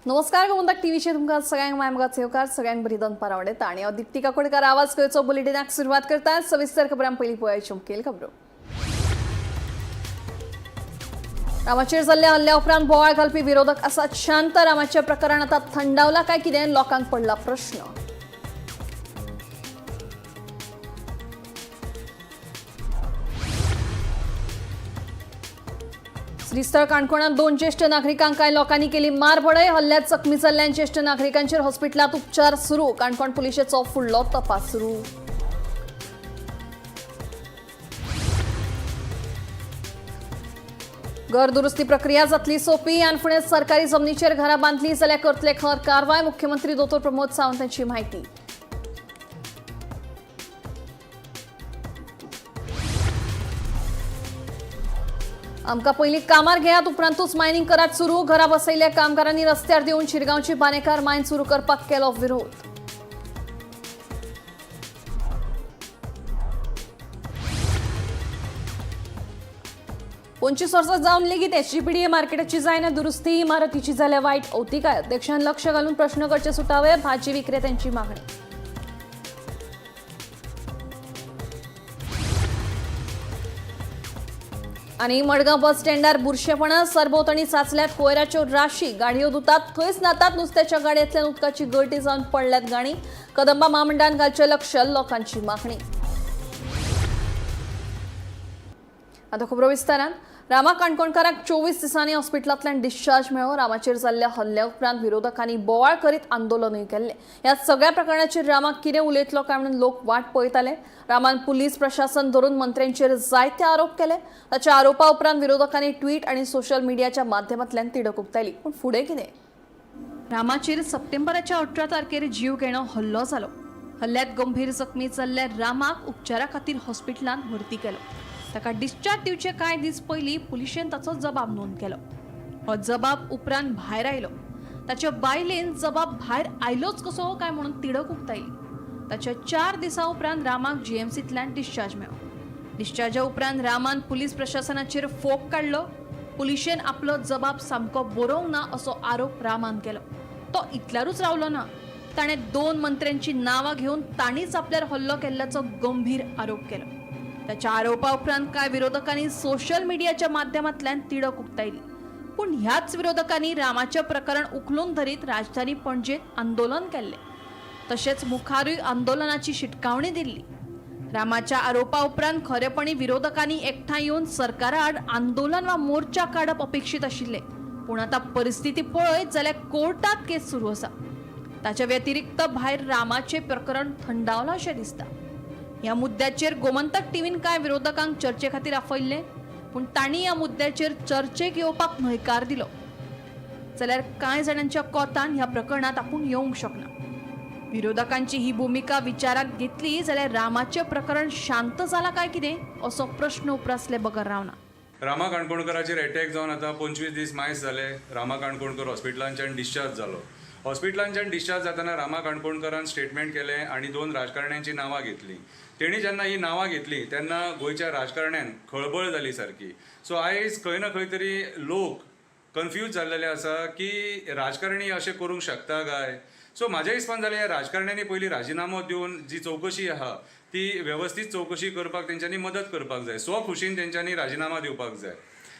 नमस्कार, गोमंतक टीव्हीचेर तुमकां सगळ्यांक मायमगात येवकार. सगळ्यांक बरी दनपार आवडटा आणि हांव दीप्ती काकोडकर आवाज गोंयचो बुलेटिनाक सुरवात करता. सविस्तर खबरां. पयलीं पळोवया मुखेल खबरो. रामाचेर जाल्ल्या हल्ल्या उपरांत बोवाळ घालपी विरोधक आसात शांत. रामाचें प्रकरण आतां थंडावला काय कितें, लोकांक पडला प्रश्न. श्रीस्थळ काणकोणात दोन ज्येष्ठ नागरिकांक कांय लोकांनी केली मारबडय. हल्ल्यात जखमी जाल्ल्यान ज्येष्ठ नागरिकांचेर हॉस्पिटलांत उपचार सुरू. काणकोण पुलिशेचो फुडलो तपास सुरू. घर दुरुस्ती प्रक्रिया जातली सोपी. आनी फुडें सरकारी जमनीचेर घरां बांदली जाल्यार करतले खर कारवाय. मुख्यमंत्री दोतोर प्रमोद सावंत यांची माहिती. आमकां पयलीं कामार घेयात, उपरांतूच मायनिंग करात सुरू. घरा बसयल्ल्या कामगारांनी रस्त्यार देंवन शिरगांवची बानेकार मायन सुरू करपाक केलो विरोध. 25 वर्सां जावन लेगीत एसजीपीडीए मार्केटाची जायना दुरुस्ती. इमारतीची जाल्या वायट अवतिकाय. अध्यक्षान लक्ष घालून प्रश्न करचे सुटावे, भाजी विक्रेत्यांची मागणी. आणि मडगांव बस स्टँडार बुरशेपणा. सरभोवतणी साचल्यात कोयराच्यो राशी. गाडयो धुतात थंयच न्हातात. नुस्त्याच्या गाडयेंतल्यान उदकाची गळटी जावन पडल्यात गाणी. कदंबा म्हामंडळान घालचें लक्ष, लोकांची मागणी. आता खबरो विस्तारान. रामा काणकोणकाराक 24 दिसांनी हॉस्पिटलांतल्यान डिस्चार्ज मेळ्ळो. रामाचेर जाल्ल्या हल्ल्या उपरांत विरोधकांनी बोवाळ करीत आंदोलनूय केल्लें. ह्या सगळ्या प्रकरणाचेर रामाक कितें उलयतलो काय म्हणून लोक वाट पळयताले. रामान पुलीस प्रशासन धरून मंत्र्यांचेर जायते आरोप केले. ताच्या आरोपा उपरांत विरोधकांनी ट्वीट आणि सोशल मिडियाच्या माध्यमांतल्यान तिडक उक्तायली. पूण फुडें कितें? रामाचेर सप्टेंबराच्या 18 तारखेर जीव घेणो हल्लो जालो. हल्ल्यात गंभीर जखमी जाल्ल्या रामाक उपचारा खातीर हॉस्पिटलांत भरती केलो. ताका डिस्चार्ज दिवचे कांय दीस पयलीं पुलिशेन ताचो जबाब नोंद केलो. हो जबाब उपरांत भायर आयलो. ताच्या बायलेन जबाब भायर आयलोच कसो काय म्हणून तिडक उक्तायली. ताच्या 4 दिसां उपरांत रामाक जीएमसींतल्यान डिस्चार्ज मेळ्ळो. डिस्चार्जा उपरांत रामान पुलीस प्रशासनाचेर फोग काडलो. पुलिशेन आपलो जबाब सामको बरोवंक ना असो आरोप रामान केलो. तो इतल्यारूच रावलो ना. ताणें दोन मंत्र्यांची नांवां घेवन तांणीच आपल्यार हल्लो केल्ल्याचो गंभीर आरोप केलो. ताच्या आरोपा उपरांत कांय विरोधकांनी सोशल मिडियाच्या माध्यमांतल्यान तिडक उक्तायली. पूण ह्याच विरोधकांनी रामाचें प्रकरण उखलून धरीत राजधानी पणजेंत आंदोलन केल्लें. तशेंच मुखारूय आंदोलनाची शिटकावणी दिल्ली. रामाच्या आरोपा उपरांत खरेपणी विरोधकांनी एकठांय येवन सरकारा आड आंदोलन वा मोर्चा काडप अपेक्षीत आशिल्लें. पूण आतां परिस्थिती पळयत जाल्यार कोर्टात केस सुरू आसा. ताच्या व्यतिरिक्त भायर रामाचें प्रकरण थंडावलां अशें दिसता. ह्या मुद्द्याचेर गोमंतक टीव्हीन कांय विरोधकांक चर्चे खातीर आपयल्ले, पूण तांणी ह्या मुद्द्याचेर चर्चेक येवपाक न्हयकार दिलो. जाल्यार कांय जाणांच्या कोतान ह्या प्रकरणात आपूण येवंक शकना. विरोधकांची ही भुमिका विचारात घेतली जाल्यार रामाचें प्रकरण शांत जाला काय कितें, असो प्रश्न उप्रासले बगर रावना. रामा काणकोणकराचेर एटॅक जावन आतां 25 दीस मायज जाले. रामा काणकोणकर हॉस्पिटलांच्यान डिस्चार्ज जालो. हॉस्पिटलांच्यान डिस्चार्ज जातना रामा काणकोणकरान स्टेटमेंट केलें आनी दोन राजकारण्यांची नांवां घेतलीं. तेणी जेन्ना ही नांवां घेतलीं तेन्ना गोंयच्या राजकारण्यान खळबळ जाली सारकी. सो आयज खंय ना खंय तरी लोक कन्फ्यूज जाल्लेले आसा की राजकारणी अशें करूंक शकता काय. सो म्हाज्या हिसपान जाल्यार ह्या राजकारण्यांनी पयलीं राजिनामो दिवन जी चवकशी आहा ती वेवस्थीत चवकशी करपाक तेंच्यांनी मदत करपाक जाय. स्वखुशीन तेंच्यांनी राजिनामा दिवपाक जाय.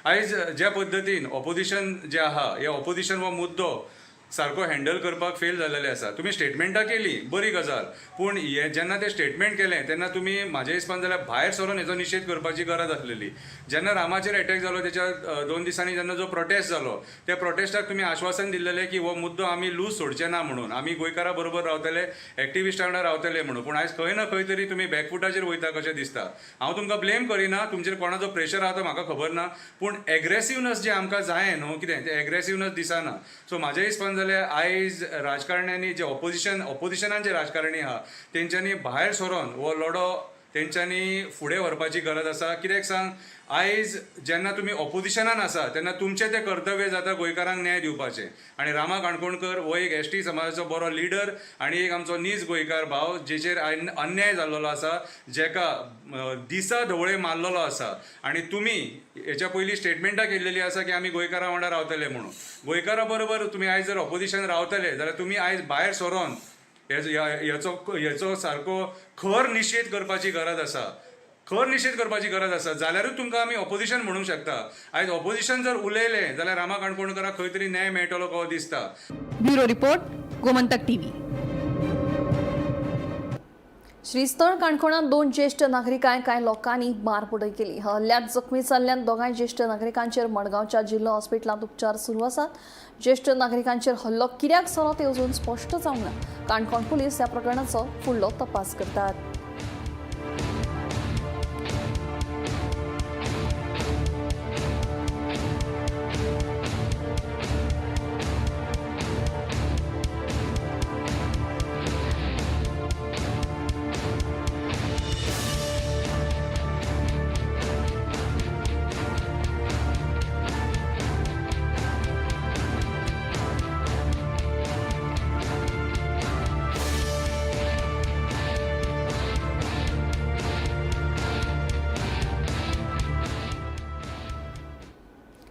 आयज ज्या पद्दतीन ऑपोजिशन जें आहा, हे ऑपोजिशन हो मुद्दो सारको हँडल करपाक फेल जाल्लेले आसा. तुमी स्टेटमेंटां केली, बरी गजाल, पूण हे जेन्ना ते स्टेटमेंट केलें तेन्ना तुमी म्हाज्या हिसपान जाल्यार भायर सरून हेजो निशेध करपाची गरज आसलेली. जेन्ना रामाचेर एटॅक जालो तेच्या 2 दिसांनी जेन्ना जो प्रोटेस्ट जालो, त्या प्रोटेस्टाक तुमी आश्वासन दिल्लेलें की हो मुद्दो आमी लूज सोडचे ना म्हणून, आमी गोंयकारा बरोबर रावतले, एक्टिविस्टा वांगडा रावतले म्हणून. पूण आयज खंय ना खंय तरी तुमी बॅकफुटाचेर वयता कशें दिसता. हांव तुमकां ब्लेम करिना. तुमचेर कोणाचो प्रेशर आहा तो म्हाका खबर ना, पूण एग्रेसिवनस जे आमकां जाय न्हू कितें, तें एग्रेसिवनस दिसना. सो म्हाज्या हिसपान जाल्यार आयज राजकारण्यांनी जे ऑपोजिशनान जे राजकारणी आहा तेंच्यांनी भायर सरोन हो लढो तेंच्यांनी फुडें व्हरपाची गरज आसा. कित्याक सांग, आयज जेन्ना तुमी ऑपोजिशनान आसा तेन्ना तुमचें तें कर्तव्य जाता गोंयकारांक न्याय दिवपाचें. आनी रामा काणकोणकर हो एक एस टी समाजाचो बरो लिडर आनी एक आमचो नीज गोंयकार भाव जेचेर अन्याय जाल्लो आसा, जेका दिसा धवळे मारलेलो आसा. आनी तुमी हेच्या पयलीं स्टेटमेंटां केल्लेली आसा की आमी गोंयकारां वांगडा रावतले म्हणून. गोंयकारां बरोबर तुमी आयज जर ऑपोजिशन रावतले जाल्यार तुमी आयज भायर सरोन हेचो सारको खर निशेध करपाची गरज आसा, खर निशेध करपाची गरज आसा. जाल्यारूच तुमकां आमी ऑपोजिशन म्हणूंक शकता. आयज ऑपोजिशन जर उलयलें जाल्यार रामा काणकोणकराक खंय तरी न्याय मेळटलो कसो दिसता. Bureau report, Gomantak TV. Shristhal काणकोणांत 2 ज्येश्ठ नागरिकांक कांय लोकांनी मारपुटय केली. हल्ल्यांत जखमी जाल्ल्यान दोगांय ज्येश्ठ नागरिकांचेर मडगांवच्या जिल्लो हॉस्पिटलांत उपचार सुरू आसात. ज्येश्ठ नागरिकांचेर हल्लो कित्याक जालो तें अजून स्पश्ट जावंक ना. काणकोण पुलीस ह्या प्रकरणाचो फुडलो तपास करतात.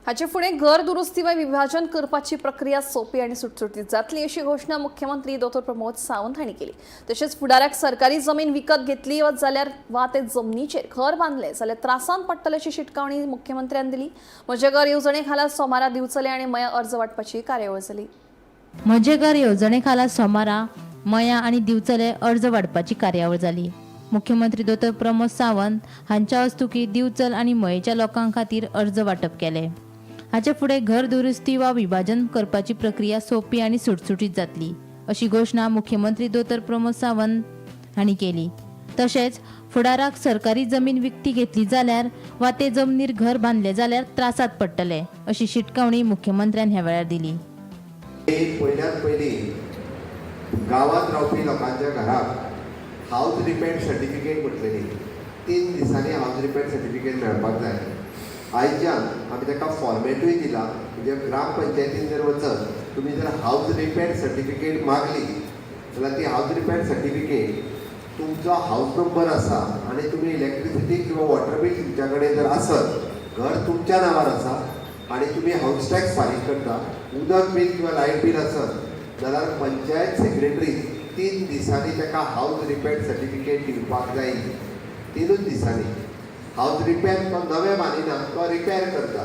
हाचे फुडें घर दुरुस्ती वा विभाजन करपाची प्रक्रिया सोपी आनी सुटसुटीत जातली अशी घोशणा मुख्यमंत्री डॉ प्रमोद सावंत हांणी केली. तशेंच फुडाराक सरकारी जमीन विकत घेतली वा जाल्यार वा ते जमनीचेर घर बांदले जाल्यार त्रासांत पडटले अशी शिटकावणी मुख्यमंत्र्यान दिली. म्हजें घर येवजणे खाला सोमारा दिवचले आनी मया अर्ज वांटपाची कार्यावळ जाली. म्हजें घर येवजणे खाला सोमारा मया आनी दिवचले अर्ज वांटपाची कार्यावळ जाली. मुख्यमंत्री दोतोर प्रमोद सावंत हांच्या हस्तुकीं दिवचल आनी मयेच्या लोकां खातीर अर्ज वांटप केले. हाचे फुडें घर दुरुस्ती वा विभाजन करपाची प्रक्रिया सोपी आनी सुटसुटीत जातली अशी घोशणा मुख्यमंत्री दोतोर प्रमोद सावंत हांणी केली. तशेंच फुडाराक सरकारी जमीन विकती घेतली जाल्यार वा ते जमनीर घर बांदले जाल्यार त्रासात पडटले अशी शिटकावणी मुख्यमंत्र्यान ह्या वेळार दिली. पयल्यात पयलीं गांवांत रावपी लोकांच्या घराक हावज रिपेअर सर्टिफिकेट म्हटलेली 3 दिसांनी हावज रिपेअर सर्टिफिकेट मेळपाक जाय. आयच्यान आमी ताका फॉर्मेटूय दिला, म्हणजे ग्रामपंचायतीन जर वचत तुमी जर हावज रिपेअर सर्टिफिकेट मागली जाल्यार ती हावज रिपेअर सर्टिफिकेट तुमचो हावज नंबर आसा आनी तुमी इलेक्ट्रिसिटी किंवा वॉटर बील तुमच्या कडेन जर आसत, घर तुमच्या नांवार आसा आनी तुमी हावज टॅक्स फारीक करता, उदक बील किंवा लायट बील आसत जाल्यार पंचायत सेक्रेटरी 3 दिसांनी ताका हावज रिपेअर सर्टिफिकेट दिवपाक जाय. 3 दिसांनी हावज रिपेअर तो नवें बांदिना, तो रिपेअर करता,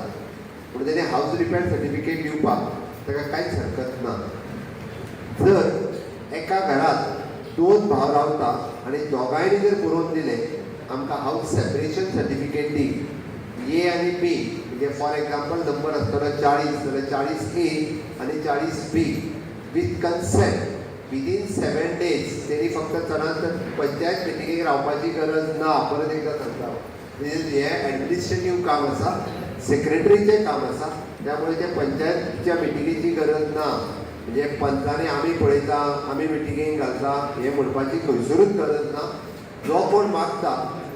पूण तेणे हावज रिपेअर सर्टिफिकेट दिवपाक ताका कांयच हरकत ना. जर एका घरांत 2 भाव रावता आनी दोगांयनी जर बरोवन दिलें आमकां हावज सेपरेशन सर्टिफिकेट दी, ए आनी बी, म्हणजे फॉर एग्जाम्पल नंबर आसतलो 40 जाल्यार 40 ए आनी 40 B with consent within 7 days तेणी फक्त चडांत चड पंचायत मिटिंगेक रावपाची गरज ना. परत एकदां सांगता, म्हणजे हें एडमिनिस्ट्रेटीव काम आसा, सेक्रेटरीचें काम आसा, त्यामुळे ते पंचायतच्या मिटिंगेची गरज ना. म्हणजे पंचांनी आमी पळयता, आमी मिटिंगेक घालता हें म्हणपाची खंयसरूच गरज ना. जो कोण मागता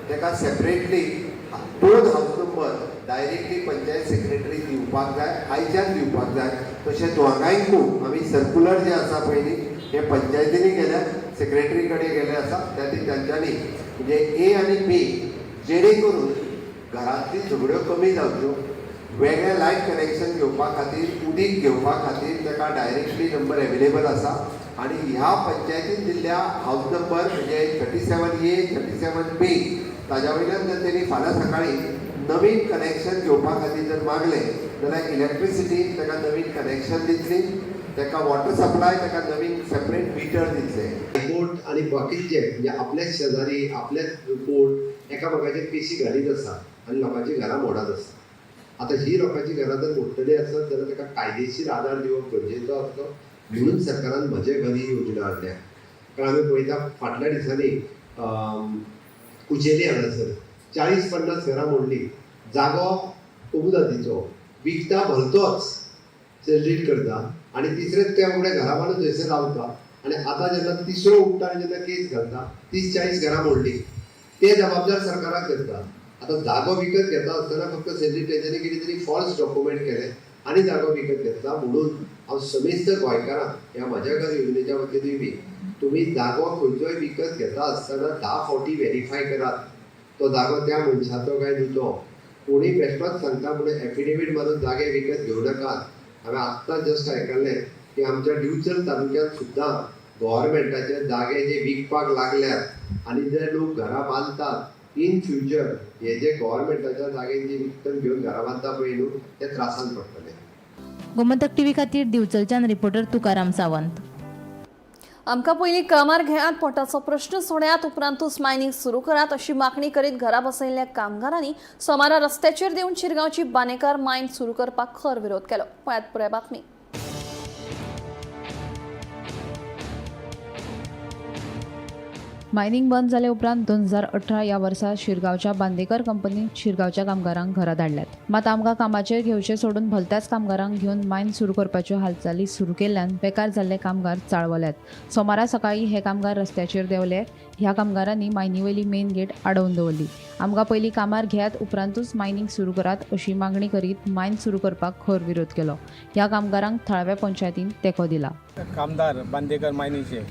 ताका separately 2 house number directly panchayat secretary दिवपाक जाय, आयच्यान दिवपाक जाय. तशें दोगांयकूय आमी सर्कुलर जें आसा पयलीं हें पंचायतींनी गेल्या, सेक्रेटरी कडेन गेले आसा, त्या ती तांच्यांनी म्हणजे ए आनी बी जेणे करून घरांतली झगड्यो कमी जावच्यो, वेगळें लायट कनेक्शन घेवपा खातीर, उदीक घेवपा खातीर ताका डायरेक्टली नंबर एवेलेबल आसा. आनी ह्या पंचायतीन दिल्ल्या हावज नंबर म्हणजे 37 ए 37 बी ताज्या वयल्यान जर तेणी फाल्यां सकाळीं नवीन कनेक्शन घेवपा खातीर जर मागलें जाल्यार इलेक्ट्रिसिटी ताका नवीन कनेक्शन दितली, ताका वॉटर सप्लाय ताका नवीन सेपरेट मिटर दितले. हायकोर्ट आनी बाकीचे म्हणजे आपल्याच शेजारी आपल्याच कोर्ट एकामेकाचेर केशी घालीत आसा आनी लोकांची घरां मोडत आसा. आतां ही लोकांची घरां जर मोडटली आसत जाल्यार ताका कायदेशीर आदार दिवप गरजेचो आसलो, म्हणून सरकारान म्हजें घर ही योजना हाडल्या. कारण आमी पळयता फाटल्या दिसांनी कुचेली हांगासर 40-50 घरां मोडली, जागो कोमुदादीचो विकता भलतोच सेल्रीट करता आनी तिसरेच त्या फुडें घरां बांदून थंयसर रावता आनी आतां जेन्ना तिसरो उठ्ठा आनी जेन्ना केस घालता 30-40 घरां मोडली. ते जबाबदार सरकाराक धरता. आतां जागो विकत घेता आसतना फक्त सेल्ली तेंच्यांनी कितें तरी फॉल्स डॉक्युमेंट केले आनी जागो विकत घेतला. म्हणून हांव समेस्त गोंयकारांक ह्या म्हज्या घर योजनेच्या वतीनूय बी तुमी जागो खंयचोय विकत घेता आसतना 10 फावटी व्हेरीफाय करात, तो जागो त्या मनशाचो काय न्हू तो. कोणी बेश्टोच सांगता म्हणून एफिडेवीट मारून जागे विकत घेवं नाकात. हांवें आत्तां जस्ट आयकल्लें की आमच्या दिवचल तालुक्यांत सुद्दां गव्हर्मेंटाचे जागे जे विकपाक लागल्यात आनी जे लोक घरां बांदतात इन फ्युचर हे जे गव्हर्मेंटाच्या जागे जे विकत घेवन घरां बांदता पळय न्हू ते त्रासान पडटले. गोमंतक टीव्ही खातीर दिवचलच्यान रिपोर्टर तुकाराम सावंत. आमकां पयलीं कामार घेयात, पोटाचो प्रश्न सोडयात, उपरांतूच मायनींग सुरू करात अशी मागणी करीत घरा बसयल्ल्या कामगारांनी सोमारा रस्त्याचेर देंवन शिरगांवची बानेकार मायन सुरू करपाक खर विरोध केलो. पळयात पुराय बातमी. मायनिंग बंद जाले उपरांत 2018 ह्या वर्सा शिरगांवच्या बांदेकर कंपनीन शिरगांवच्या कामगारांक घरा धाडल्यात. मात आमकां कामाचेर घेवचें सोडून भलत्याच कामगारांक घेवन मायन सुरू करपाच्यो हालचाली सुरू केल्ल्यान बेकार जाल्ले कामगार चाळवल्यात. सोमारा सकाळीं हे कामगार रस्त्याचेर देंवले. ह्या कामगारांनी मायनी वयली मेन गेट आडोवन दवरली. आमकां पयलीं कामार घेयात उपरांतूच मायनिंग सुरू करात अशी मागणी करीत मायन सुरू करपाक खर विरोध केलो. ह्या कामगारांक थळाव्या पंचायतीन तेंको दिला. कामदार बांदेकर मायनीचे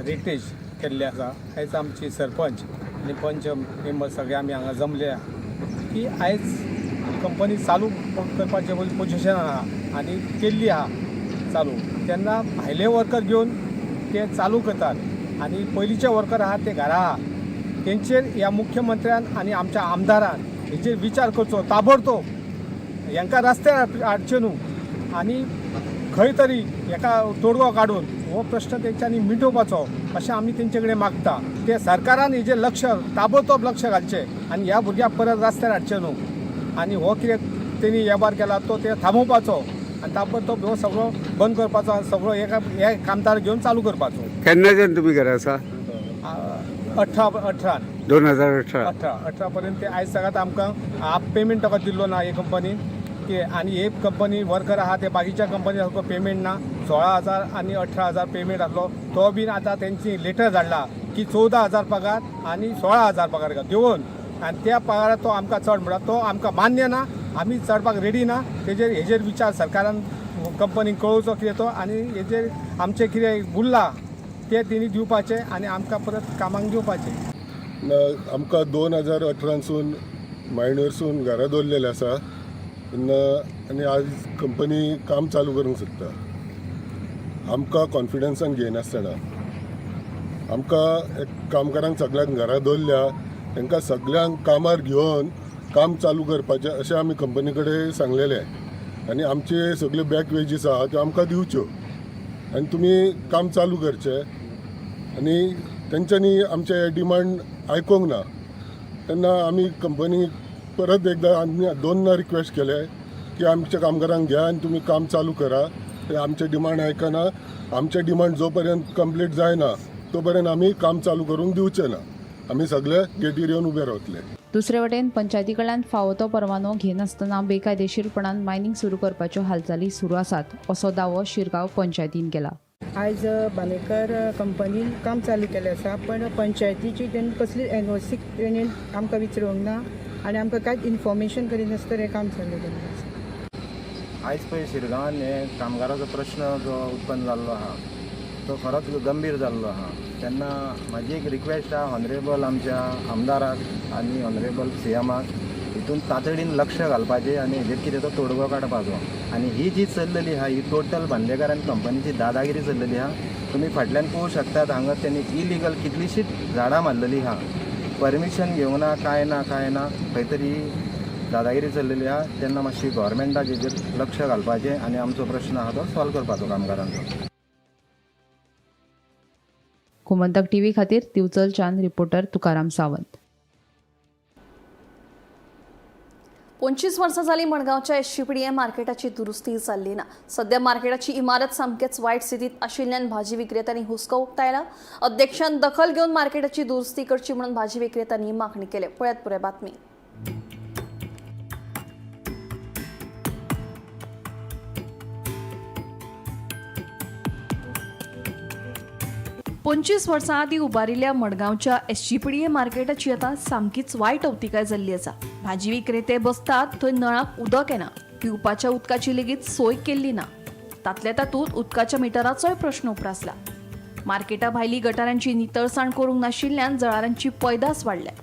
रिटेज केल्ले आसा. आयज आमची सरपंच आनी पंच मेंबर सगळे आमी हांगा जमले की आयज कंपनी चालू करपाचे पोजिशन आहा आनी केल्ली आहा चालू. तेन्ना भायले वर्कर घेवन ते चालू करतात आनी पयलींचे वर्कर आहा ते घरा आहा. तेंचेर ह्या मुख्यमंत्र्यान आनी आमच्या आमदारान हेचेर विचार करचो ताबडतोब. हेंकां रस्त्यार हाडचें न्हू आनी खंय तरी हेका तोडगो काडून हो प्रश्न तेंच्यांनी मिटोवपाचो अशें आमी तेंचे कडेन मागता. ते सरकारान हेजेर लक्ष ताबडतोब लक्ष घालचें आनी ह्या भुरग्यांक परत रस्त्यार हाडचें न्हू आनी हो कितें तेणी वेव्हार केला तो ते थांबोवपाचो आनी ताबडतोब हो सगळो बंद करपाचो आनी सगळो हे कामदार घेवन चालू करपाचो. केन्नाच्यान तुमी घरा आसा? 18 2018 18 पर्यंत ते आयज सगळ्यात आमकां हाफ पेमेंट ताका दिल्लो ना हे कंपनीन की. आनी हे कंपनी वर्कर आहा ते बाकीच्या कंपनी सारको पेमेंट ना. 16,000 आनी 18,000 पेमेंट आसलो तो बीन आतां तेंची लेटर धाडला की 14,000 पगार आनी 16,000 पगार दिवन आनी त्या पगारात तो आमकां चड म्हणटा तो आमकां मान्य ना. आमी चडपाक रेडी ना. तेजेर हेजेर विचार सरकारान कंपनीक कळोवचो कितें तो आनी हेजेर आमचें कितें उरलां तें तेणी दिवपाचें आनी आमकां परत कामाक दिवपाचें. आमकां 2018सून मायनरसून घरा दवरलेले आसा तेन्ना आनी आज कंपनी काम चालू करूंक सोदता. आमकां कॉन्फिडन्सान घेयनासतना आमकां एक कामगारांक सगळ्यांक घरा दवरल्या, तांकां सगळ्यांक कामार घेवन काम चालू करपाचें अशें आमी कंपनी कडेन सांगलेलें आनी आमचे सगळे बॅक वेजीस आहा त्यो आमकां दिवच्यो आनी तुमी काम चालू करचें. आनी तेंच्यांनी आमचे डिमांड आयकूंक ना तेन्ना आमी कंपनी परत एकदां आनी दोनदां रिक्वेस्ट केले की आमच्या कामगारांक घ्या आनी तुमी काम चालू करा. ते आमचे डिमांड आयकना. आमचे डिमांड जो पर्यंत कंप्लीट जायना तो पर्यंत आमी काम चालू करूंक दिवचे ना. आमी सगळे गेटीर येवन उबे रावतले. दुसरे वटेन पंचायती कडल्यान फावो तो परवानो घेनासतना बेकायदेशीरपणान मायनिंग सुरू करपाच्यो हालचाली सुरू आसात असो दावो शिरगांव पंचायतीन केला. आयज बांदेकर कंपनीन काम चालू केलें आसा, पण पंचायतीची तेणी कसली एनओसी तेणी आमकां विचारूंक ना आनी आमकां कांयच इन्फॉर्मेशन करिनासतना हें काम चालू केल्लें आसा. आयज पळय शिरगांवान हे कामगाराचो प्रश्न जो उत्पन्न जाल्लो आहा तो खरोच गंभीर जाल्लो आहा. तेन्ना म्हाजी एक रिक्वेस्ट आहा ऑनरेबल आमच्या आमदाराक आनी ऑनरेबल सी एमाक हितून तातडीन लक्ष घालपाचें आनी हेजेर कितें तो तोडगो काडपाचो. आनी ही जी चल्लेली आहा ही टोटल बांदेकर आनी कंपनीची दादागिरी चल्लेली आहा. तुमी फाटल्यान पळोवंक शकतात हांगा तेणी इलिगल कितलीशींच झाडां मारलेली आहा, परमिशन घेवंक ना, कांय ना कांय ना, खंय तरी दादागिरी चल्लेली आहा. तेन्ना मातशी गव्हर्मेंटाक हेजेर लक्ष घालपाचें आनी आमचो प्रश्न आहा तो सॉल्व करपाचो कामगारांचो. गोमंतक टीव्ही खातीर दिवचलच्यान रिपोर्टर तुकाराम सावंत. 25 वर्सां जालीं मडगांवच्या एसजीपीडीए मार्केटाची दुरुस्ती जाल्ली ना. सध्या मार्केटाची इमारत सामकेच वायट स्थितींत आशिल्ल्यान भाजी विक्रेत्यांनी हुस्को उक्तायला. अध्यक्षान दखल घेवन मार्केटाची दुरुस्ती करची म्हणून भाजी विक्रेत्यांनी मागणी केली. पळयात पुराय बातमी. 25 वर्सां आदीं उबारिल्ल्या मडगांवच्या एसजीपीडीए मार्केटाची आतां सामकीच वायट अवतिकाय जाल्ली आसा. भाजी विक्रेते बसतात थंय नळाक उदक येना, पिवपाच्या उदकाची लेगीत सोय केल्ली ना. तांतल्या तातूंत उदकाच्या मिटराचोय प्रश्न उप्रासला. मार्केटा भायली गटारांची नितळसाण करूंक नाशिल्ल्यान जळारांची पैदास वाडल्या.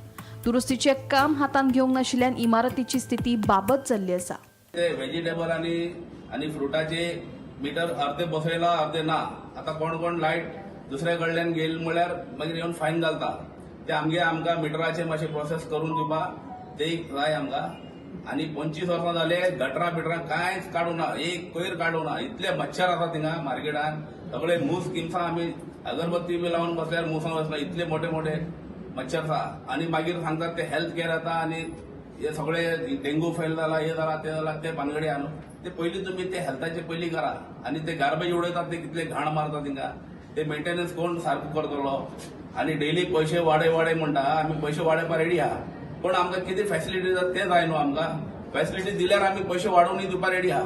दुरुस्तीचें काम हातांत घेवंक नाशिल्ल्यान इमारतीची स्थिती बाबत जाल्ली आसा. ते व्हेजिटेबल आनी आनी फ्रुटाचे मिटर अर्दे बसयला अर्दे ना. आतां कोण कोण लायट दुसऱ्या कडल्यान घेयल म्हळ्यार मागीर येवन फायन घालता. ते आमगे आमकां मिटराचे मातशे प्रोसेस करून दिवपा ते जाय आमकां. आनी 25 वर्सां जाले गटरां बिटरां कांयच काडूं ना, एक कोयर काडूं ना. इतले मच्छर आसा थिंगा मार्केटान, सगळे मूस किमसां आमी अगरबत्ती बी लावन बसल्यार मुसां बसला, इतले मोठे मोठे मच्छर आसा. आनी मागीर सांगतात ते हेल्थ केअर येता आनी हे सगळे डेंगू फैल जाला, हे जाला, ते जाला, ते भानगडी आहा न्हू. ते पयलीं तुमी ते हेल्थाचे पयलीं करा. आनी ते गार्बेज उडयतात ते कितले घाण मारता थिंगा, ते मेंटेनन्स कोण सारको करतलो. आनी डेली पयशे वाडय वाडय म्हणटा, आमी पयशे वाडयपा रेडी आहा, पण आमकां कितें फॅसिलिटी जाता तें जाय न्हू. आमकां फॅसिलिटी दिल्यार आमी पयशे वाडोवनूय दिवपा रेडी आहा,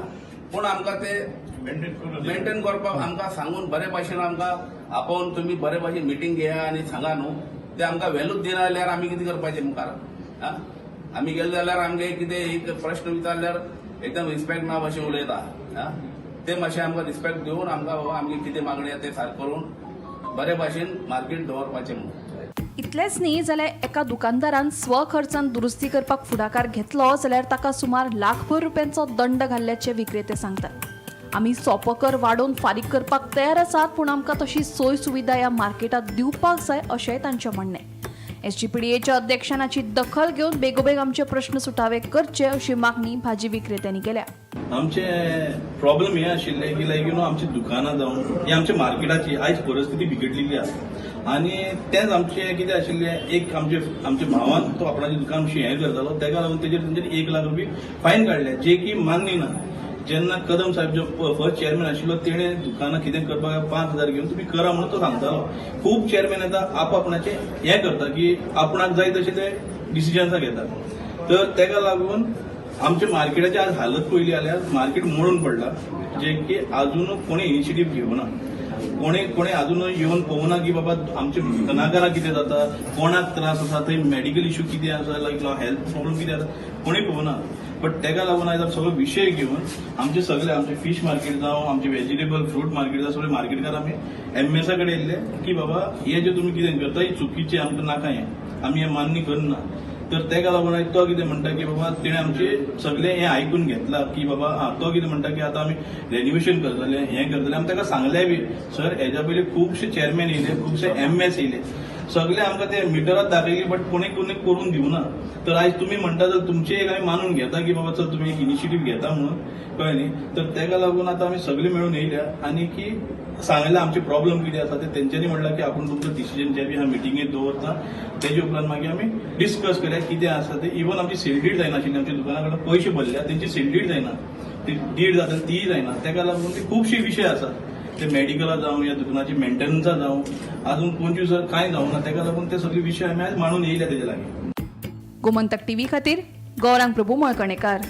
पूण आमकां ते मेंटेन करपाक आमकां सांगून बरे भाशेन आमकां आपोवन तुमी बरे भाशेन मिटींग घेया आनी सांगा न्हू. ते आमकां व्हॅल्यूच दिना जाल्यार आमी कितें करपाचें मुखार? आमी गेले जाल्यार आमगे कितें एक प्रश्न विचारल्यार एकदम रिस्पेक्ट ना भाशेन उलयता. ते मातशें आमकां रिस्पेक्ट दिवन आमकां बाबा आमगे कितें मागणी आसा ते सारकें करून बरे भाशेन मार्केट दवरपाचें म्हणून. इतलेंच न्ही जाल्यार एका दुकानदारान स्वखर्चान दुरुस्ती करपाक फुडाकार घेतलो जाल्यार ताका सुमार लाखभर रुपयांचो दंड घाल्ल्याचे विक्रेते सांगतात. आमी सोपो कर वाडोवन फारीक करपाक तयार आसात, पूण आमकां तशी सोय सुविधा ह्या मार्केटांत दिवपाक जाय अशेंय तांचें म्हणणें. एसजीपीडीएच्या अध्यक्षान हाची दखल घेवन बेगोबेग आमचे प्रश्न सुटावे करचे अशी मागणी भाजी विक्रेत्यांनी केल्या. आमचे प्रॉब्लम हे आशिल्ले की लायक you know आमची दुकानां जावन ही आमच्या मार्केटाची आयज परिस्थिती बिगडलेली आसा. आनी तेंच आमचें कितें आशिल्लें, एक आमचे आमच्या भावान तो आपणाचें दुकान हें करतालो, तेका लागून तेजेर तेंच्यानी 1 लाख रुपये फायन काडले, जे की मान्य ना. जेन्ना कदम साहेब जो फर्स्ट चेअरमॅन आशिल्लो तेणें दुकानां कितें करपाक 5,000 घेवन तुमी करा म्हणून तो सांगतालो. खूब चेअरमॅन येता आपआपणाचें हें करता की आपणाक जाय तशें ते डिसिजन्सां घेता. तर तेका लागून आमच्या मार्केटाची आज हालत पळयली जाल्यार मार्केट मोडून पडला, जे की आजून कोणी इनिशिएटीव घेवना, कोणी कोणी आजून येवन पळोवना की बाबा आमच्या दुकानाकाराक कितें जाता, कोणाक त्रास आसा, थंय मेडिकल इश्यू कितें आसा, लायक हेल्थ प्रॉब्लम कितें आसा, कोणी पळोवना. बट तेका लागून आयज सगळो विशय घेवन आमचे सगळे आमचे फीश मार्केट जावं, आमचे व्हेजिटेबल फ्रूट मार्केट जावं, सगळे मार्केटकार आमी एमएसा कडेन येयल्ले की बाबा हे जे तुमी कितें करता ही चुकीचें, आमकां नाका हें, आमी हें मान्य करना. तर तेका लागून आयज तो कितें म्हणटा की बाबा तेणें आमचे सगळें हें आयकून घेतलां की बाबा आं तो कितें म्हणटा की आतां आमी रेनिवेशन करतले, हें करतले. आमी ताका सांगलें बी सर हेज्या पयलीं खुबशे चेअरमॅन येयले, खुबशे एमएस येयले, सगळे आमकां ते मिटरात दाखयली, बट कोणी कोणी करून दिवना. तर आयज तुमी म्हणटा तर तुमचें एक आमी मानून घेता की बाबा चल तुमी एक इनिशिएटीव घेता म्हणून, कळ्ळें न्ही. तर तेका लागून आतां आमी सगळे मेळून येयल्या आनी की सांगलें आमचे प्रॉब्लम कितें आसा ते. तेंच्यांनी म्हणलां की आपूण तुमचो डिसिजन जे बी आहा मिटिंगेत दवरता, तेजे उपरांत मागीर आमी डिस्कस करया कितें आसा ते. इवन आमची सेल डीड जायनाशिल्ली, आमच्या दुकाना कडेन पयशे भरल्या तेंची सेल डीड जायना, ती did जाता तीय जायना. तेका लागून ते खुबशे विशय आसात, ते मेडिकला जावं या दुकानाची मेंटेनन्सा जावं, अजून 25 कांय जावं ना. तेका लागून ते सगळे विशय आमी आयज मांडून येयल्या तेजे लागीं. गोमंतक टीव्ही खातीर गौरांग प्रभू मळकणेकार.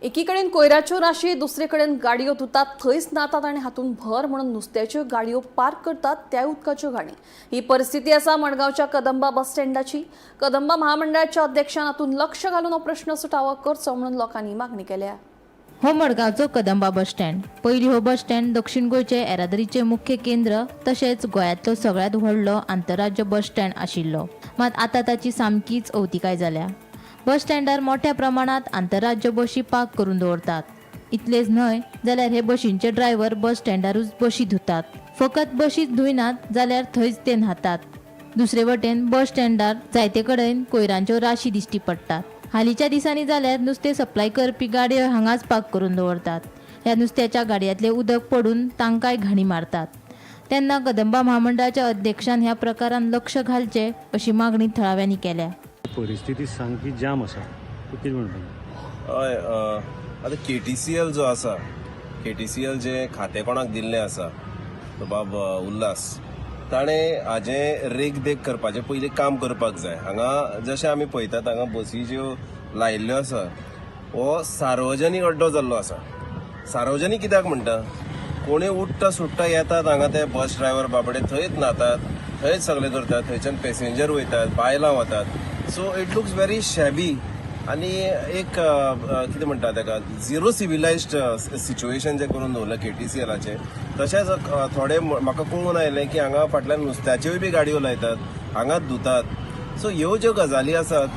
एकीकडेन कोयराच्यो राशी, दुसरेकडेन गाडयो धुतात थंयच न्हातात आनी हातूंत भर म्हणून नुस्त्याच्यो गाडयो पार्क करतात त्या उदकाच्यो घाणी. ही परिस्थिती आसा मडगांवच्या कदंबा बस स्टँडाची. कदंबा महामंडळाच्या अध्यक्षान हातूंत लक्ष घालून हो प्रश्न सुटावो करचो म्हणून लोकांनी मागणी केल्या. हो मडगांवचो कदंबा बस स्टँड. पयलीं हो बस स्टँड दक्षिण गोंयचे येरादारीचें मुख्य केंद्र तशेंच गोंयांतलो सगळ्यांत व्हडलो आंतरराज्य बस स्टँड आशिल्लो, मात आतां ताची सामकीच अवतिकाय जाल्या. बस स्टँडार मोठ्या प्रमाणांत आंतरराज्य बशी पार्क करून दवरतात. इतलेंच न्हय जाल्यार हे बशींचे ड्रायव्हर बस स्टँडारूच बशी धुतात. फकत बशीच धुयनात जाल्यार थंयच ते न्हातात. दुसरे वटेन बस स्टँडार जायते कडेन कोयरांच्यो राशी दिश्टी पडटात. हालींच्या दिसांनी जाल्यार नुस्तें सप्लाय करपी गाडयो हांगाच पार्क करून दवरतात. ह्या नुस्त्याच्या गाडयांतलें उदक पडून तांकांय घाणी मारतात. तेन्ना कदंबा म्हामंडळाच्या अध्यक्षान ह्या प्रकारान लक्ष घालचें अशी मागणी थळाव्यांनी केल्या. परिस्थिती सामकी जाम आसा, कितें म्हणपाचें? हय, आतां KTCL जो आसा, KTCL जें खातें कोणाक दिल्लें आसा तो बाब उल्हास, ताणें हाजें रेखदेख करपाचें पयलीं काम करपाक जाय. हांगा जशें आमी पळयतात हांगा बसी ज्यो लायिल्ल्यो आसा हो सार्वजनीक अड्डो जाल्लो आसा. सार्वजनीक कित्याक म्हणटा? कोणूय उठ्ठा सुट्टा येतात हांगा, ते बस ड्रायव्हर बाबडे थंयच न्हातात, थंयच सगळे करतात, थंयच्यान पॅसेंजर वयतात, बायलां वतात. So it looks very shabby आनी एक कितें म्हणटा ताका, झिरो सिविलायज्ड सिच्युएशन जें करून दवरलां केटीसीएलाचें. तशेंच थोडे म्हाका कळून आयलें की हांगा फाटल्यान नुस्त्याच्योय बी गाडयो लायतात, हांगाच धुतात. सो ह्यो ज्यो गजाली आसात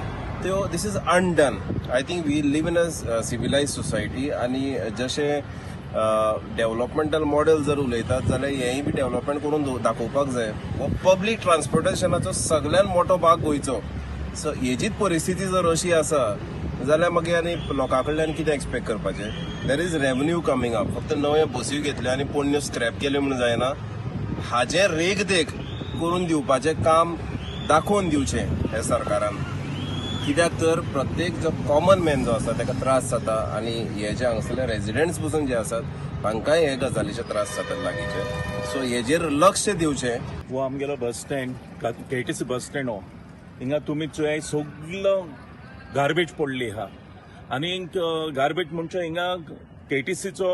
त्यो this is undone. I think we live in a civilized society आनी जशें डेव्हलपमेंटल मॉडेल जर उलयतात जाल्यार हेंय बी डेव्हलपमेंट करून दाखोवपाक जाय. हो पब्लीक ट्रान्सपोर्टेशनाचो सगळ्यात मोठो भाग गोंयचो. सो हेजीच परिस्थिती जर अशी आसा जाल्यार मागीर आनी लोकां कडल्यान कितें एक्सपेक्ट करपाचें? There is revenue coming up. फक्त नव्यो बसी घेतल्यो आनी पोरण्यो स्क्रॅप केल्यो म्हणून जायना. हाजें रेखदेख करून दिवपाचें काम दाखोवन दिवचें हे सरकारान, कित्याक तर प्रत्येक जो कॉमन मॅन जो आसा ताका त्रास जाता आनी हे जे हांगासरले रेजिडंट्स पसून जे आसात तांकांय हे गजालीचे त्रास जातात लागींचे. सो हेजेर लक्ष दिवचें. हो आमगेलो bus stand, KTC bus stand हो. हिंगा तुमी चोयाय, सगलो गार्बेज पडली आहा. आनी गार्बेज म्हणजे हिंगा केटीसीचो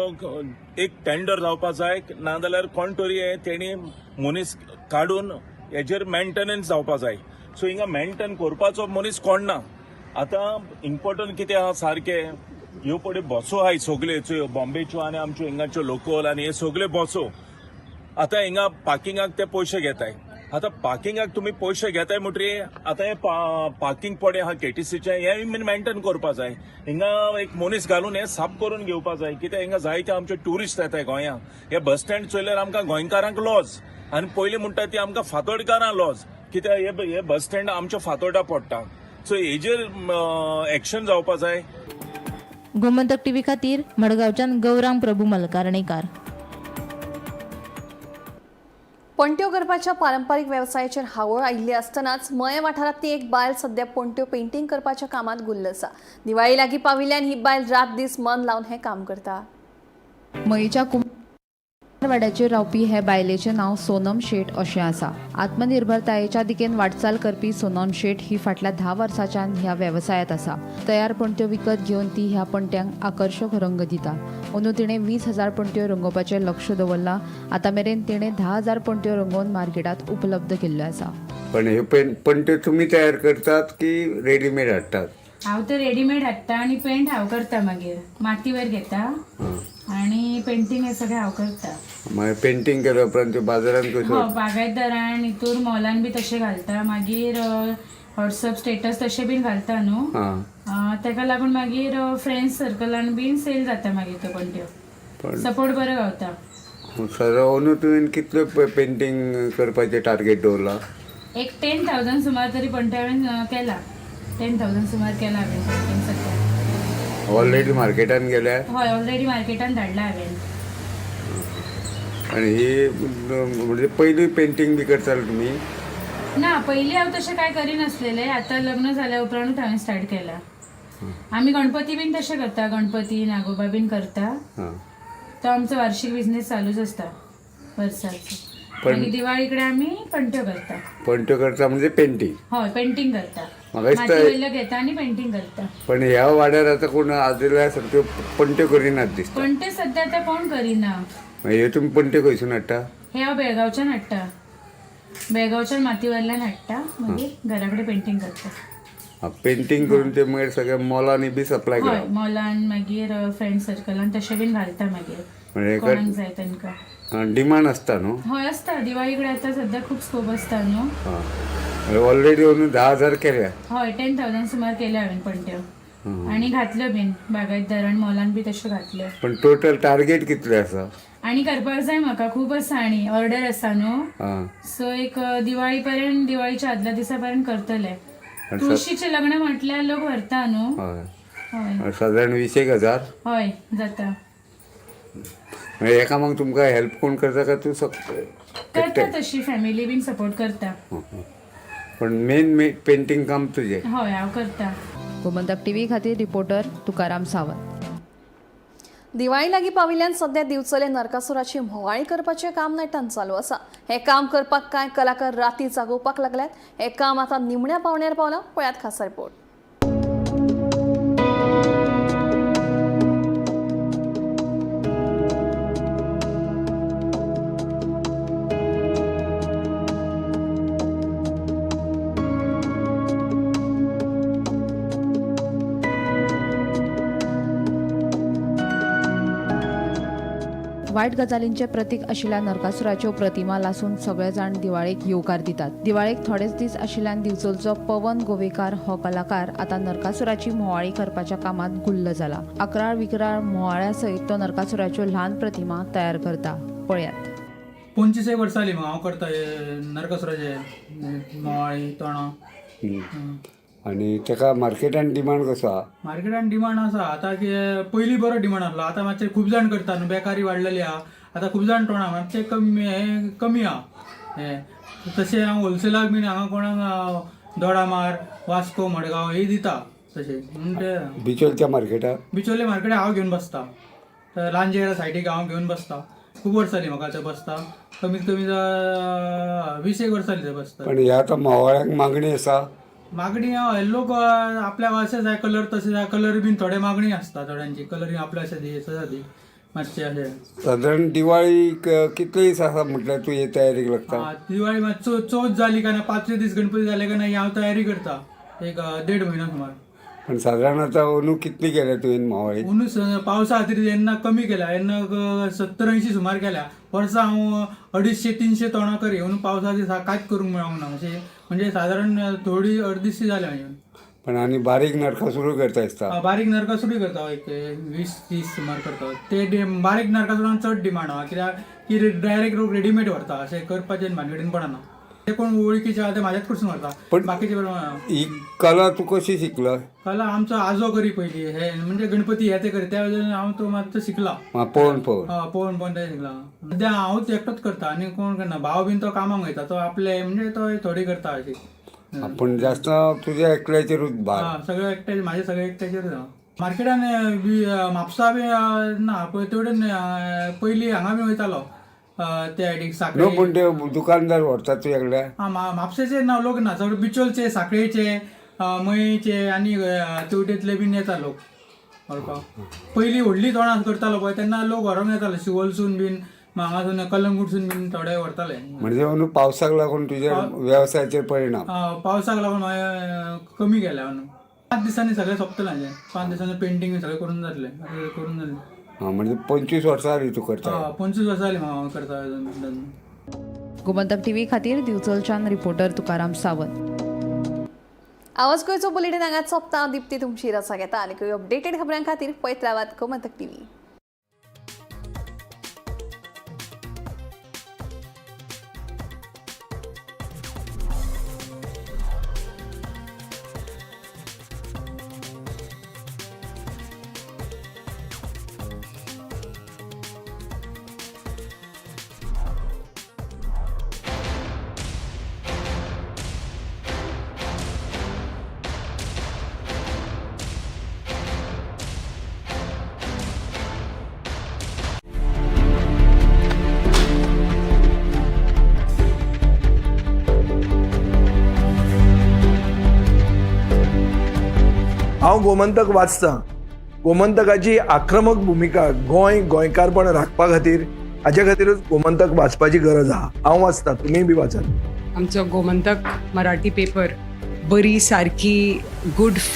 एक टेंडर जावपा जाय, नाजाल्यार कोण तरी हे तेणी मनीस काडून हेजेर मेंटेनन्स जावपा जाय. सो हिंगा मेंटेन करपाचो मनीस कोण ना. आतां इम्पोर्टंट कितें आहा सारकें, ह्यो पळय बसो आहाय सगल्यो बॉम्बेच्यो आनी आमच्यो हिंगाच्यो लोकल आनी हे सगल्यो बसो. आतां हिंगा पार्किंगाक ते पयशे घेताय. आतां पार्किंगाक तुमी पयशे घेताय म्हणटरीर आतां हें पार्किंग पडे आहा केटीसीचें, हें मेंटेन करपा जाय. हिंगा एक मनीस घालून हें साफ करून घेवपा जाय. कित्याक हिंगा जायते आमचे ट्युरिस्ट येताय गोंयांत. हे बस स्टँड चोयल्यार आमकां गोंयकारांक लॉज आनी पयलीं म्हणटा ती आमकां फातोडकारांक लॉज, कित्याक हे बस स्टँड आमच्या फातोर्डा पडटा. सो हेजेर एक्शन जावपा जाय. गोमंतक टीव्ही खातीर मडगांवच्यान गौरांग प्रभू मलकारणेकार. पणट्यो करपाच्या पारंपारीक वेवसायाचेर हावळ आयिल्ली आसतनाच मये वाठारांतली एक बायल सध्या पणट्यो पेंटींग करपाच्या कामात गुल्ल आसा. दिवाळी लागीं पाविल्ल्यान ही बायल रात दीस मन लावन हें काम करता. मयेच्या कुमारवाड्याचेर रावपी हे बायलेचें नांव सोनम शेट अशें आसा. आत्मनिर्भरतायेच्या दिकेन वाटचाल करपी सोनम शेट ही फाटल्या 10 वर्सांच्यान ह्या वेवसायांत आसा. तयार पणट्यो विकत घेवन ती ह्या पणट्यांक आकर्शक रंग दिता. अंदू तिणें 20,000 पणट्यो रंगोवपाचें लक्ष दवरलां. आतां मेरेन तिणें 10,000 पणट्यो रंगोवन मार्केटांत उपलब्ध केल्ल्यो आसा. पण ह्यो पणट्यो तुमी तयार करतात की रेडीमेड हाडटात? हांव तर रेडीमेड हाडटा आनी पेंट हांव करता. मागीर मातीवर घेता आनी पेंटींग हे सगळें हांव करता. मागीर पेंटींग केल्या उपरांत त्यो बाजारान कश्यो? हो, बागायतदारान हितूर मॉलान बी तशें घालता. मागीर व्हॉट्सअप स्टेटस तशें बीन घालता न्हू, ताका लागून मागीर फ्रेंड्स सर्कलान बीन सेल जाता. मागीर त्यो पणट्यो सपोर्ट बरो गावता. सर, अंदू तुवें कितल्यो पेंटींग करपाचें टार्गेट दवरला? एक 10,000 सुमार तरी पणट्यो हांवें केला. 10,000 सुमार केला हांवें पेंटींग सद्या. ऑलरेडी मार्केटान गेल्या? हय, ऑलरेडी मार्केटान धाडला हांवें. आनी ही म्हणजे पयली पेंटींग बी करताले तुमी? ना, पयलीं हांव तशें कांय करिनासलेलें. आतां लग्न जाल्या उपरांतूच हांवें स्टार्ट केलां. आमी गणपती बीन तशें करता, गणपती नागोबा बीन करता. तो आमचो वार्षिक बिझनेस चालूच आसता वर्साचो. मागीर दिवाळी कडेन आमी पणट्यो करता. पणट्यो करता म्हणजे पेंटींग? हय, पेंटींग करता. म्हाका दिसता माती वयल्यो घेता आनी पेंटींग करता. पण ह्या वाड्यार आतां कोण आदल्या सारक्यो पणट्यो करिनात दिसता. पणटे सद्या आतां कोण करिना. ह्यो तुमी पणट्यो खंयसून हाडटा? हे हांव बेळगांवच्यान हाडटा. बेळगांवच्यान माती वयल्यान हाडटा, मागीर घरा कडेन पेंटींग करता. पेंटींग करून ते मागीर सगळ्या मॉलांनी बी सप्लाय हय, करप? मॉलान, मागीर फ्रेंड सर्कलान तशें बीन घालता मागीर, म्हणजे कोणाक जाय तांकां. डिमांड आसता न्हू? हय, आसता. दिवाळी कडेन आतां सद्या खूब स्कोप आसता न्हू. ऑलरेडी अंदू 10,000 केल्या? हय, 10,000 सुमार केल्या हांवें पणट्यो आनी घातल्यो बीन बागायतदारान मॉलान बी तश्यो घातल्यो. पण टोटल टार्गेट कितले आसा? आनी करपाक जाय म्हाका, खूब आसा आनी ऑर्डर आसा न्हू. सो एक दिवाळी पर्यंत, दिवाळीच्या आदल्या दिसा पर्यंत करतले. तुळशीचें लग्न म्हटल्यार लोक व्हरता न्हू. हय, सादारण 20,000? हय, जाता. हे कामाक तुमकां हेल्प कोण करता काय तूं करता, तशी फॅमिली बीन सपोर्ट करता. पण मेन पेंटींग काम तुजें? हय, हांव करता. गोमंतक टीव्ही खातीर रिपोर्टर तुकाराम सावंत. दिवाळी लागीं पाविल्ल्यान सध्या दिवचले नरकासुराची म्होंवाळी करपाचें काम नेटान चालू आसा. हें काम करपाक कांय कलाकार राती जागोवपाक लागल्यात. हें काम आतां निमण्या पावण्यार पावलां. पळयात खासा रिपोर्ट. वायट गजालींचे प्रतीक आशिल्ल्या नरकासुराच्यो प्रतिमा लासून सगळे जाण दिवाळेक येवकार दितात. दिवाळेक थोडेच दीस आशिल्ल्यान दिवचलचो पवन गोवेकार हो कलाकार आतां नरकासुराची म्होंवाळी करपाच्या कामात गुल्ल जाला. अकराळ विकराळ म्होंवाळ्या सयत तो नरकासुराच्यो ल्हान प्रतिमा तयार करता. पळयात. 25 वर्सां जालीं हांव करता नरकासुराचे म्होंवाळी तोणां. आनी ताका मार्केटान डिमांड कसो आहा? मार्केटान डिमांड आसा आतां की पयलीं बरो डिमांड आसलो, आतां मातशें खूब जाण करता न्हू, बेकारी वाडलेली आहा, आतां खूब जाण तोणां मातशें कमी हें कमी आहा हें. तशें हांव होलसेलाक बीन हांगा कोणाक दोडामार, वास्को, मडगांव हे दिता तशें म्हणून ते. बिचोलच्या मार्केटाक? बिचोले मार्केटाक हांव घेवन बसता, लांजेरा सायडीक हांव घेवन बसता. खूब वर्सां जालीं म्हाका थंय बसता, कमीत कमी 20 वर्सां जालीं थंय बसता. पण ह्या आतां म्होवाळ्यांक मागणी आसा? मागणी लोक आपल्याक अशें जाय कलर तशें जाय, कलर बीन थोडे मागणी आसता थोड्यांची, कलर आपल्या अशें दी तशें दी मातशें अशें. सादारण दिवाळी कितले दीस आसा म्हटल्यार तूं हे तयारीक लागता? दिवाळी मात चवथ जाली काय ना, 5 दीस गणपती जाले काय ना हांव तयारी करता एक 1.5 म्हयनो सुमार. पण सादारण आतां अंदू कितली केल्या तुवें म्होवाळी? अंदू पावसा खातीर येन्ना कमी केल्या, येन्ना 70-80 सुमार केल्या. वर्सा हांव 250-300 तोणां करी, अंदू पावसा खातीर कांयच करूंक मेळोंक ना अशें, म्हणजे सादारण थोडी अर्दीशी जाल्या म्हाजी. पण आनी बारीक नरकासूर करता दिसता? बारीक नरकासूरय करता, एक 20-30 सुमार करता. ते बारीक नरकासुरान चड डिमांड आहा, कित्याक की डायरेक्ट लोक रेडीमेड व्हरता, अशें करपाचें भानगडीन पडना. ते कोण वळखीचे आहा ते म्हाज्याच कडसून व्हरता, बाकीचे ही कला तूं कशी शिकलो? कला आमचो आजो करी पयलीं, हे म्हणजे गणपती हे ते करी, त्या वेळार हांव तो मातसो शिकला. पळोवन पळोवन? पळोवन पळोवन ते शिकला. सद्या हांवूच एकटोच करता आनी कोण करना, भाव बीन तो कामाक वयता, तो आपले म्हणजे तो थोडी करता अशी. पूण जास्त तुज्या एकल्याचेरूच भार? सगळे एकट्याचे, म्हाजे सगळे एकट्याचेरूच. मार्केटान म्हापसा बी ना पळय तेवटेन पयलीं हांगा बी वयतालो ते सायडीक साखळे. न्हू पूण ते दुकानदार व्हरतात तुज्या कडल्यान? आं, म्हापशेचे ना लोक ना, चड बिचोलचे, साखळेचे, मयेचे आनी तेवटेंतले बीन येता लोक व्हरपाक. पयलीं व्हडली तोणां करतालो पळय तेन्ना लोक व्हरोंक येताले, शिवोलसून बीन, हांगासून कलंगूटसून बीन थोडे व्हरताले. म्हणजे अंदू पावसाक लागून तुज्या वेवसायाचेर परिणाम? पावसाक लागून हांवें कमी केल्या अंदू. 5 दिसांनी सगळें सोंपतलें म्हाजें, 5 दिसांनी पेंटींग सगळें करून जातलें, करून जालें. म्हणजे 25 वर्सां जालीं तूं करता? 25 वर्सां जालीं हांव करता. गोमंतक टीव्ही खातीर दिवचलच्यान रिपोर्टर तुकाराम सावंत. आवाज गोंयचो बुलेटीन हांगाच सोंपता. दीप्ती तुमची रजा घेता आनी अपडेटेड खबरां खातीर पळयत रावात गोमंतक टीव्ही. हांव गोमंतक वाचतां. गोमंतकाची आक्रमक भुमिका गोंय गोंयकारपण राखपा खातीर, हाजे खातीरूच गोमंतक वाचपाची गरज आहा. हांव वाचतां, तुमीय बी वाचात. आमचो गोमंतक मराठी पेपर बरी सारकी गुड